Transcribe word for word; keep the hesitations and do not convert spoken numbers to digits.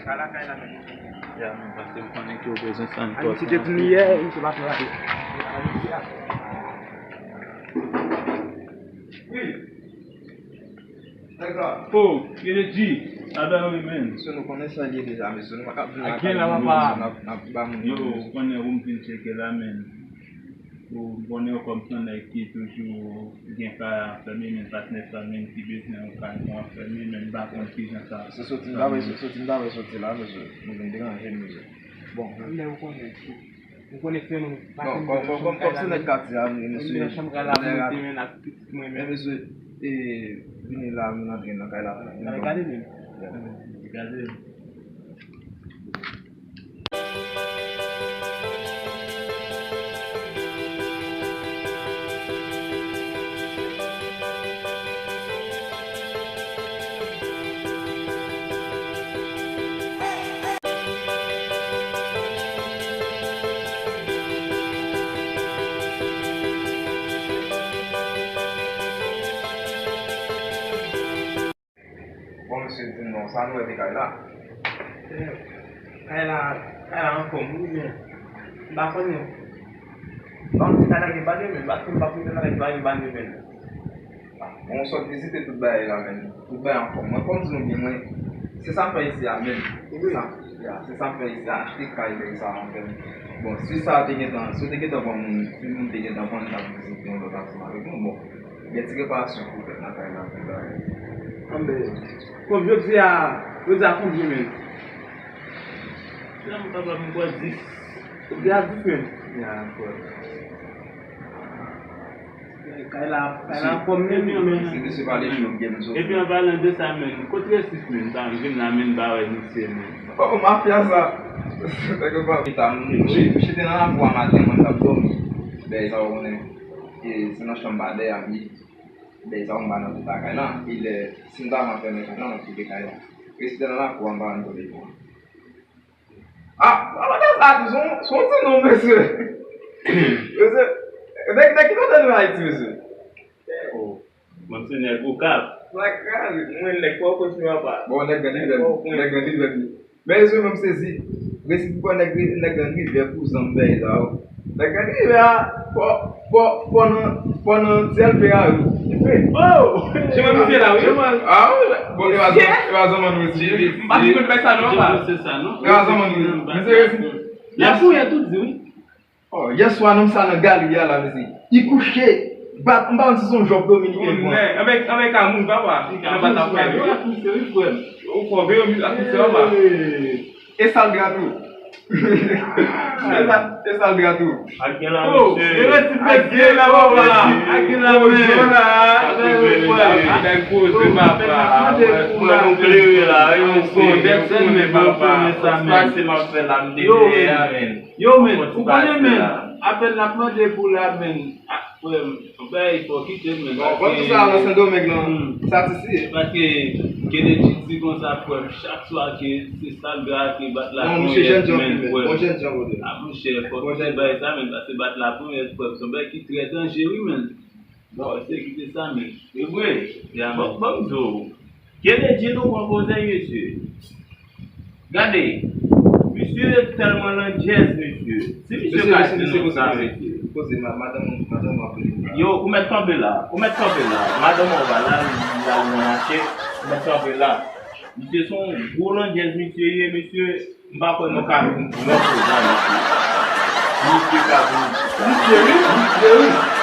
Sa lakay la menm. Ya, men paske m konnen ke w bezwen sa, n Ayiti te vin yè, misye pa fè la. Wi. Nèg la. Oh, Kennedy, sa bèl wi, men. Mesye, nou konnen sa l ye deja, mesye. Nou pa ka vin lakay moun, n ap, n ap ba moun. Yo, ou konnen ou m vin tcheke la, men. Ou konnen w kòm se yon nèg ki toujou gen kay a fèmen, men patnè sa menm ki bezwen yon kay pou an fèmen, men m pa konn kijan sa. Se soti m ta vle, se soti m ta vle soti la, mesye. Nou vin deranje m, mesye. Bon. Lè ou konnen ki, ou konnen frè nou, pa bon, kòm, kòm, kòm, kòm se nèg katye a, mesye. Nan chanm kay la pou monte, men ak pitit mwen, men. Mesye, e, vini la, nou antre nan kay la. Gade li. Gade li. Bon, mesye, di m non, sa nou wè de kay la? Eh, kay la, kay la anfòm, wi, men m pa konnen. Ban m di kay la gen bane, men, paske m pa konnen kay la gen bane, men. Bon, w sot vizite tout bagay la, men. Tout bagay anfòm. Mwen, kòm di nou byen, mwen, se sa m fè isi a, men. Wi. Sa, ya, se sa m fè isi a, achte kay, bagay sa, anfèt. Bon, si sa te gentan, si w te gentan vann moun, si moun te gentan vann, m t ap vizite yon lòt ansanm avèk nou, bon. Gen ti reparasyon pou fèt nan kay la pou bagay. Anben, kòm jodi a, jodi a konbyen menm? Nan m kapab m kwè dis. Jodi a dis menm? Ya, kwè. Kay la, kay la kòm menm yo menm. Se mesye pa lejou, gen mesye. Epi an palan de sa menm, kot resis menm, sa m vin la menm, m pa wè misye menm. Oh, mafya sa. Nèg yo pa. Misye te nan lakou a maten, mwen t ap dòmi. Bèy sa w konnen. E se nan chanm pa dèyè a m ye. Bèy sa w m pa nan tout lakay lan. E lè, si m ta van fèmen kay lan, m ap kite kay lan. Resi nan lakou a, m pa nan telefòn. Ah, papa ta sa tou, se yon, se yon ti nonm, mesye. Mesye, nèg, nèg ki kote nou Ayiti, mesye? Oh, mwen se nèg Okap. Sa kraze, mwen nèg poko si papa. Bon, nèg grandi vèb, nèg grandi vèb. Men se menm sezi. Resi pou nèg, nèg Gran Rivè, kouzan m, bèy sa yo. Nèg Gran Rivè a, fò, fò, fò nan, fò nan syèl pe a wi. Oh! Jean-Marie misye la, wi. Ah, wi. Bon, e pa zanmann, e pa zanmann wi. M pa fin konn bay sa non, pa. Se sa, non? E pa zanmann wi. Men se resi. La pou yè tout di, wi. Oh, yèswa, nonm sa nan galri a la, mesye. Li kouche. Bat, m pa konn si se yon jòb dominiken pran. Anmè, anmè ka moun, papa. Nan bat ap fè. Yo atouche, wi, frè m. Ou fò veye, atouche, papa. E sal dra tou. E sal, e sal dra tou. Ak gen la, mesye. Ak gen la, papa. Ak gen la, men. Nèg poze, papa. Frè nou klere la, wi, mesye. Pase m ap fè la, m te klere a, men. Yo, men, ou konnen, men, apèl n ap mande pou la, men, a, frè m, bay, fò kite, men, bon, paske, bon, tout sa nan Sendomeng lan, hmm, sa ti si. Paske Kennedy di konsa, frè m, chak swa ke se sal dra ke bat la ponyèt, men, frè m. Bon, jènjan, kote? A, monchè, fò kite bay sa, men, paske bat la ponyèt, frè m, se yon bagay ki trè danje, wi, men. Bon, se kite sa, men. E vre. Ya, men. Bon, ban m di w. Kennedy nou pran koze, mesye. Gade, misye tèlman landjèz, mesye. Si misye ka di nou sa, mesye. Koze, ma-, madanm, madanm w ap rele m la. Yo, ou mèt kanpe la. Ou mèt kanpe la. Madanm w pa la, li al nan mache. Ou mèt kanpe la. Misye se yon gwo landjèz, misye ye, mesye. M pa kwè nou ka vin pran koze a, mesye. Misye ka vin. Misye, wi, misye, wi.